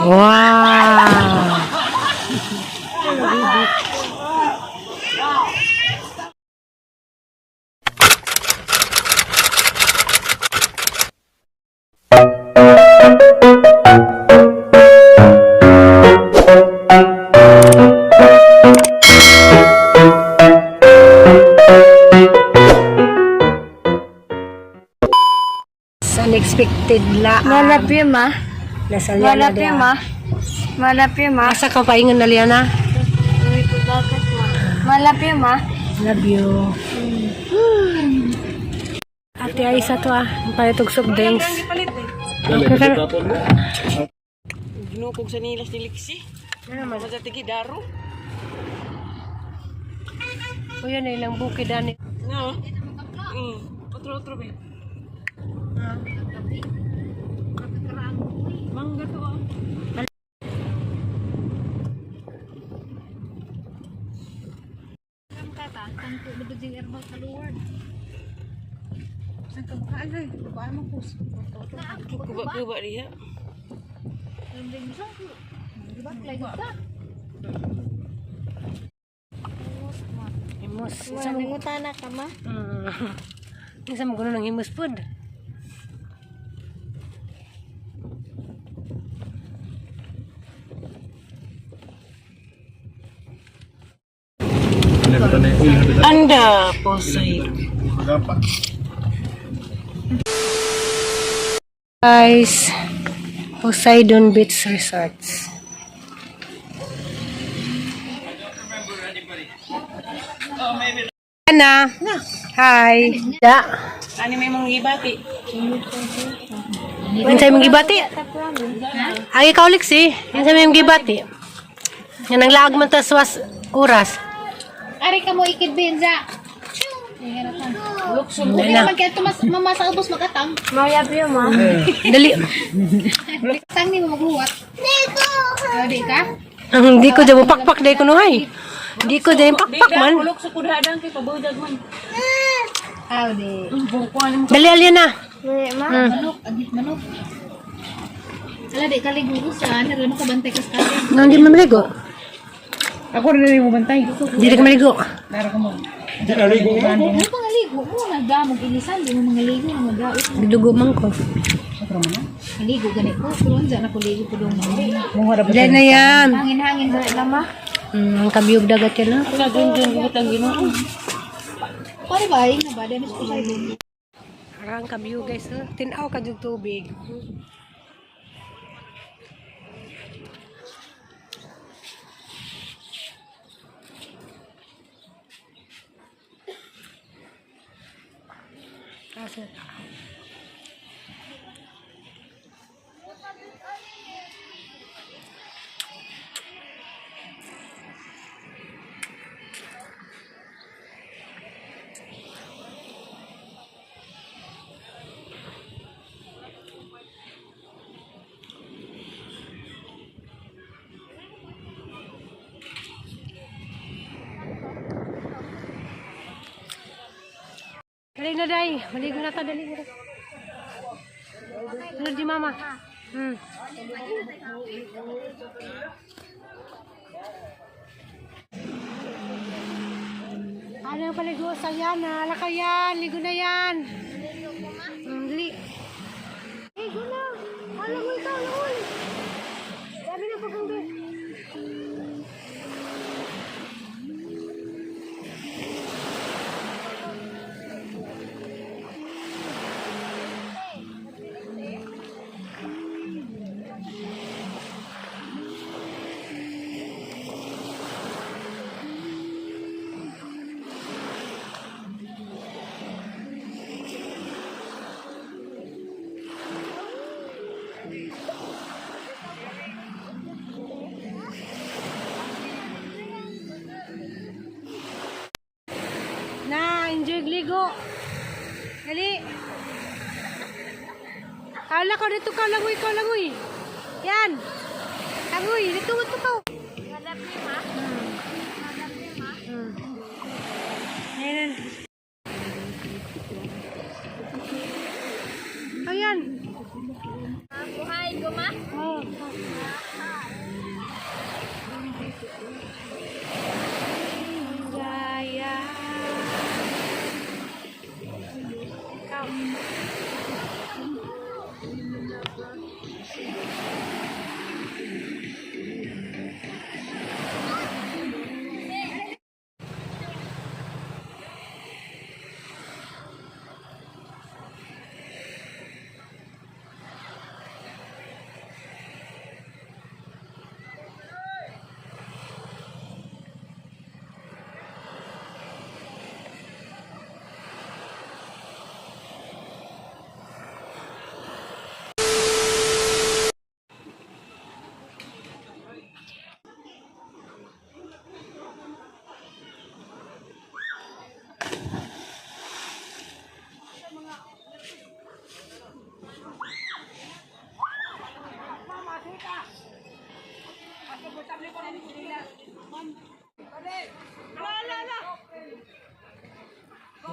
Wow! Unexpected la. Malapi ma. Nasa Liana Malapi ma. Malapi ma. Asa ka paingon na Liana? Malapi ma. Love you. Ate Aisa to ah. Ang palit og soft drinks. Okay ka na. Ginukog sa nilas ni Lixi. Matatigi daro. Kuya na ilang bukid ani. No. Otro otro be. Mangga to ah. Kuba-kuba diha. Himos. Ma, nangutana ka ma? Isa mo guno ng himos food. Anda posay. Guys, Poseidon Beach Resorts. Ana. Hi. Da. Ani may mong gibati. Unsay mong gibati? Ay ikaw Lexi, unsay mong gibati? Nga nang laag man tas was oras. Ari ka mo ikid benza. Dali na. Man kaya tumas mama sa ubos makatang. Malapi ma. Dali. Tang ni mo maghuwat. Nico. Di ka? Hindi ko dyan mo pakpak dahil kunuhay. Hindi ko dyan pakpak man. Kulok sa kudadang kay pabudag man. Aw di. Dali Aliana. Dali ma. Manok, agit manok. Ala di ka ligo sa ano mo ka bantay ka sa kanin. Nang di mamaligo. Ako rin mo bantay. Hindi ka maligo. Ano pa nga ligo mo nagdamog inisan di mo mga ligo mga gaot. Gidugo man ko. Ligo gani ko pero unsa na ko ligo ko dong. Dali na yan. Hangin-hangin Dali na ma. Ang kabiyog dagat yan ah. Wala dun dun gubot ang Ginoo. Pare ba ay nga ba dami sa Poseidon. Arang kabiyog guys. Oh. Tinaw ka dyan tubig. Asa? Dali na day. Maligo na ta dali na. Sunod di mama. Ano yung paligo sa yan? Alaka yan. Ligo na yan. Dali. Ligo na. Alangoy ka, alangoy. Dami na pagkambi. Na, enjoy ligo. Dali. Ala ko dito ka langoy ka langoy. Yan. Langoy, dito dito ka. Malapi ma. Malapi ma. Ayan. Ayan. Buhay ko ma. Oh.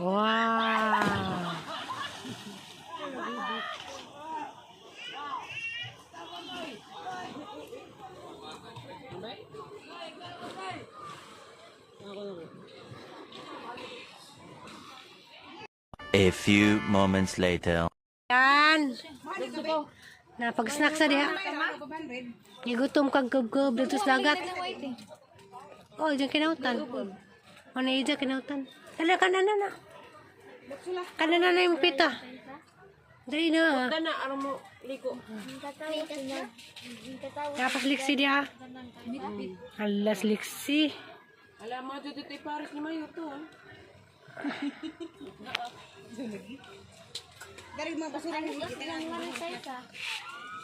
Wow. A few moments later. Yan. Napag-snack sa diha. Gigutom kag kubkob dito sa dagat. Oh, diyan kinautan. Ano iya kinautan? Dali ka na na na. Kana na na yung pita. Dali na. Dana aron mo liko. Tapos liksi diha. Alas liksi. Ala mo dito tay pares ni Mayo to. Ah.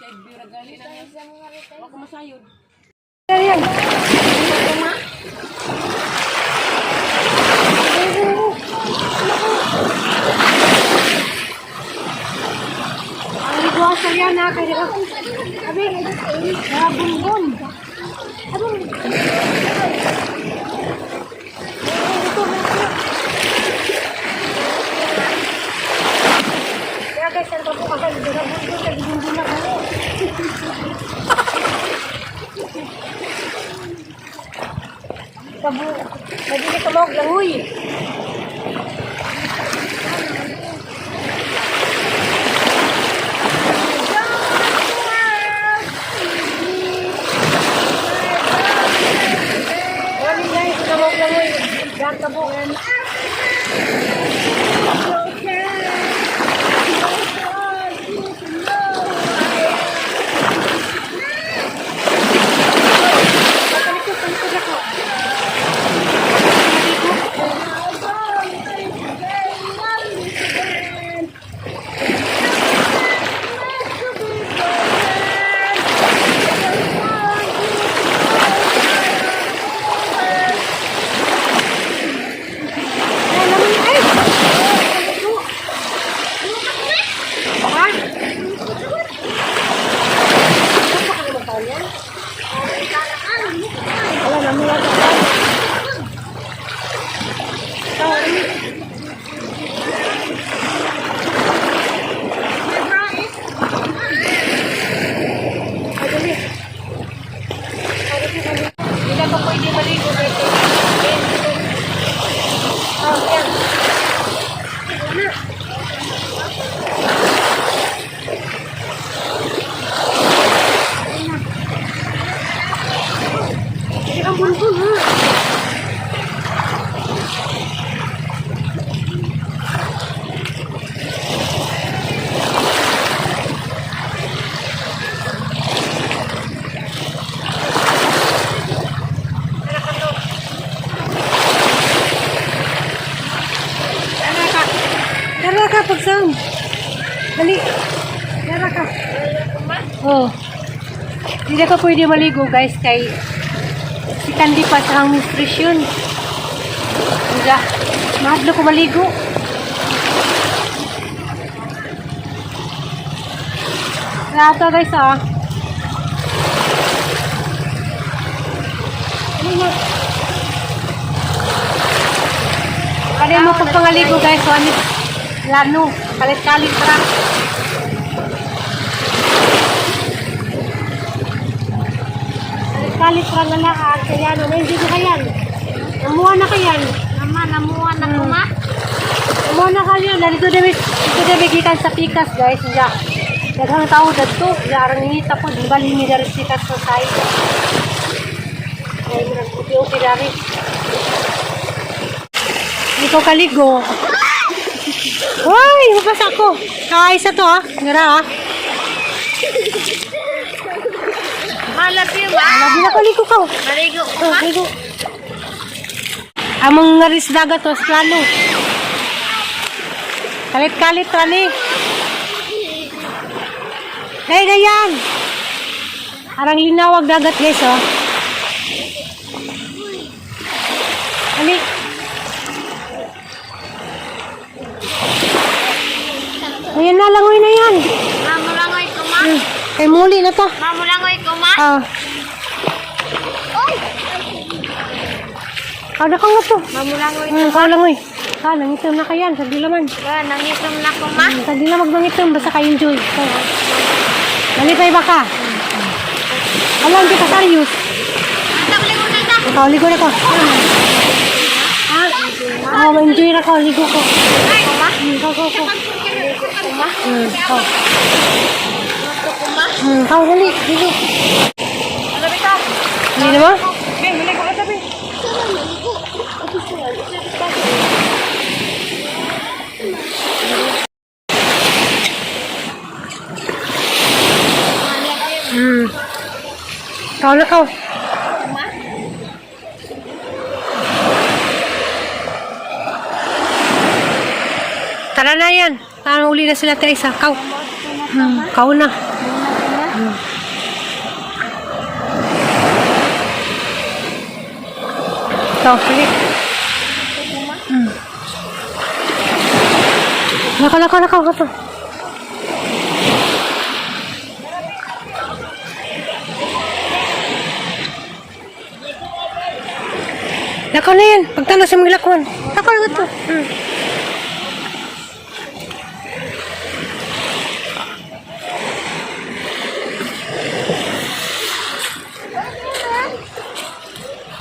Sa ibira gali na niya. Ako masayod. Ayan. Ang ligwa sa yan ha. Kaya abi, bumbon. Abong. Kaya guys, ang kabo kasi bumbon, nagbumbon na kami. Kabu, nagili ka mo langoy. Morning guys, kamog langoy. Dar kabo. Palikod, palikod ako. Ay, laman ay! Ha? Wala, namuha ka. Hindi ka pwede maligo kasi. Oh, yan. Hindi kang bulbul, ha? Tara ka. Tara ka, pagsang. Dali. Tara ka. Oh. Hindi ka pwede maligo, guys, kay si Candy pa sa hang menstruation. Hindi. Mahadlo ko maligo. Kaya ito, guys, ah. Ano na? Kaya mo pagpangaligo guys, so ano, lano, kalit-kalit ra. Kalit-kalit ra nga lahat, kaya ano, hindi ko kayan. Namuha na kayan. Mama, namuha na ko, ma. Namuha na kayo. Narito na may, dito na may gikan sa pikas guys. Ya. Daghang tao dadto. Ya, arang ngita po. Di ba limi dari pikas sa side. Ay, murag uki-uki dari. Hindi ko kaligo. Hoy, hugas ako. Kaisa to ah. Ngara ah. Malapi, ma. Labi na kaligo ka. Maligo ko, Oh, ma. ligo. Among ngaris dagat was plano. Kalit-kalit rani. Dahil na yan. Arang linawag dagat guys oh. Ali. Ayan na, langoy na yan. Mamulangoy ko, ma. Kay muli na to. Mamulangoy ko, ma. Ah. Kada ka nga to. Mamulangoy. Kaulangoy. Ka, nangitom na kayan. Sa dilaman. Ba, nangitom na ko, ma. Sa dilaman magmangitom. Basta ka enjoy. Ikaw, ha? Malipay ba ka? Alam, di ka serious. Ang na ta. Ikaw, ligo na ko. Ha? Oh, ma-enjoy na ko. Ligo ko. Ma. Ikaw, ikaw, ikaw. Ma. Ikaw. Ikaw, dali. Ligo. Hindi na mo? Bing, maligo ka tabi. Ikaw na, ikaw. Tara na yan. Tara, uli na sila, Teresa. Ikaw. Ikaw na. Ikaw, uli. Lakaw, lakaw, lakaw. Lakaw. Lakaw na yan. Pagtalo sa mga lakwan. Lakaw na ito.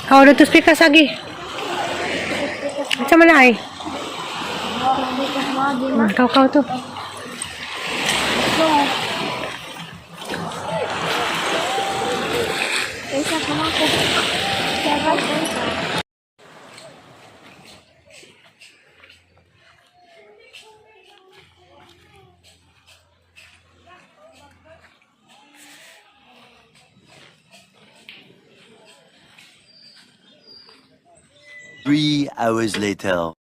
Kau na to speaker sagi. Macam mana ay? Kau kau tu. 3 hours later.